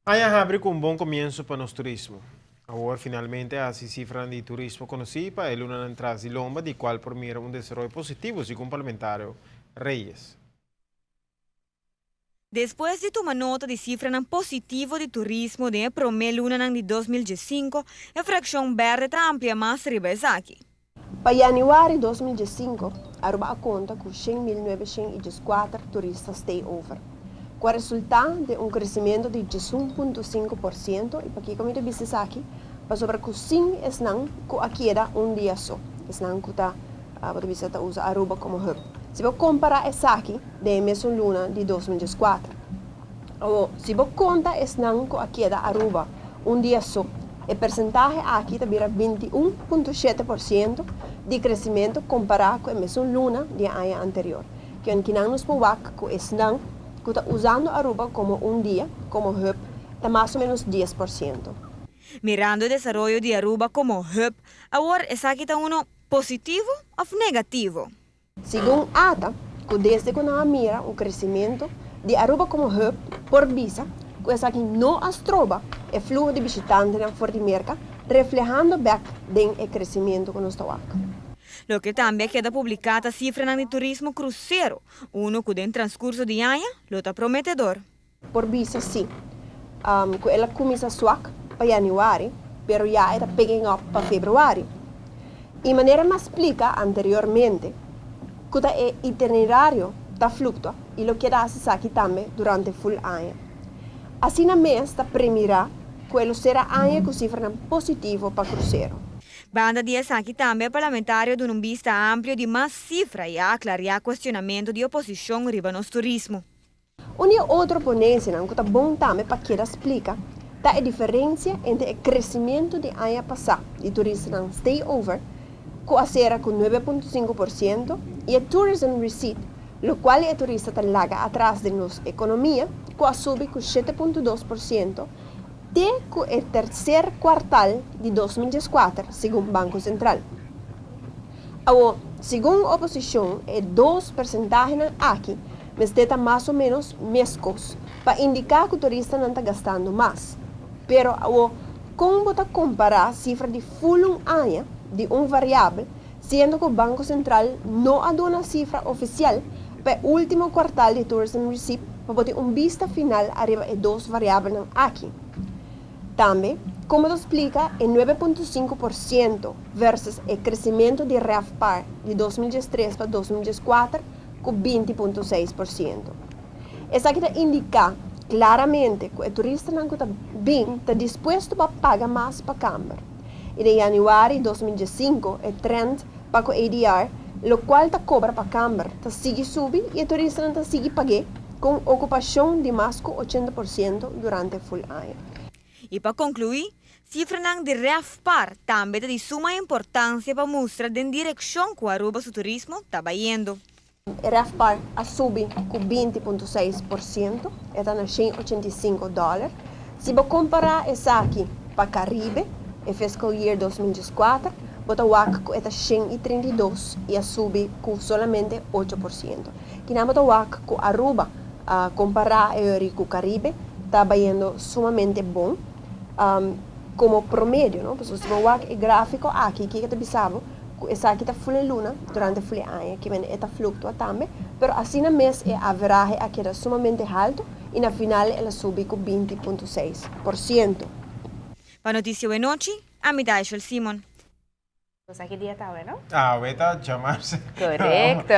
Aña a habri cu un bon comienso pa nos turismo. Awor finalmente a haci cifranan di turismo conoci pa e lunanan tras di lomba di cual por mira un desaroyo positivo, segun Parlamentario Reyes. Despues di tuma nota di cifranan positivo di turismo den e prome lunanan di 2015, e fraccion berde ta amplia mas riba esaki. Pa januari 2015, Aruba a conta cu 100.914 turista stay-over, cu a resulta di un crecemento di 11.5%. Y pakico mi ta bisa esaki? Pasobra cu sin esnan cu a keda un dia so, esnan cu ta bisa ta usa Aruba como hub. Si bo compara esaki den mesun luna di 2014, of si bo conta esnan cu a keda Aruba un dia so, e porcentahe aki ta bira 21.7% di crecemento compara cu e mesun luna di aña anterior. Cu akinan nos por wak cu esnan cu ta usando Aruba como un dia, como hub, ta mas o menos 10%. Mirando e desaroyo di Aruba como hub, awor esaki ta uno positivo of negativo? Segun ATA, cu desde cu nan a mira un crecemento di Aruba como hub por bisa, cu esaki no a stroba e fluho di bishitantenan for di Merca, reflehando back den e crecemento cu nos ta wak. Loke tambe a keda publica ta cifranan di turismo crucero, uno cu den transcurso di aña lo ta prometedor. Por bisa si, cu el a cuminsa zwak pa januari, pero ya e ta picking up pa februari. Y manera m'a splica anteriormente, cu e itinerario ta fluctua y lo keda asina tambe durante full aña. Asina mes ta premira cu lo cera aña cu cifra positivo pa crucero. Banda di esaki tambe parlamentario a duna un bista amplio di mas cifra y a aclara cuestionamento di oposicion riba nos turismo. Un otro ponencia cu ta bon tambe pa keda splica ta e diferencia entre e crecemento di aña pasa di turistanan stay over, cu a cera cu 9.5%, y e tourism receipt, locual e turista ta laga atras den nos economia, cu a subi cu 7.2%, te cu e tercer kwartaal di 2014, segun Banco Central. Awor, segun oposicion, e dos porcentahenan aki, mester ta mas o menos mescos, pa indica cu e turistanan ta gastando mas. Pero, awor, con bo ta compara cifra di full un aña di un variabel, siendo cu Banco Central no a duna cifra oficial pa e ultimo kwartaal di tourism receipt pa pone un bista final ariba e dos variabelnan aki? Tambe, con ta splica e 9.5% versus e crecemento di RevPAR di 2013 pa 2014 cu 20.6%? Esaki ta indica claramente cu e turistanan ta bin ta dispuesto pa paga mas pa camber. Y di januari 2015, e trend pa ADR, locual ta cobra pa camber, ta sigui subi y e turistanan ta sigui paga cu ocupacion di mas cu 80% durante full aña. Y pa conclui, cifranan di RevPAR tambe ta di suma importancia pa mustra den direccion cu Aruba su turismo ta bayendo. RevPAR a subi cu 20.6%, ta na 185 dollar. Si bo compara esaki pa Caribe, e fiscal year 2014, bo ta wak cu ta 132 y a subi cu solamente 8%. Cu bo ta wak cu Aruba, compara cu Caribe, ta bayendo sumamente bon. Como promedio, no? Pasobra si bo wak e grafico aki, cu ta bisa bo, esaki ta full luna durante full aña, cu ta fluctua tambe, pero asina mes e average aki ta sumamente halto y na final el a subi cu 20.6%. Pa Noticia Nochi, ami ta Simon. Ki dia ta, no? Ah, ta diamars. Correcto.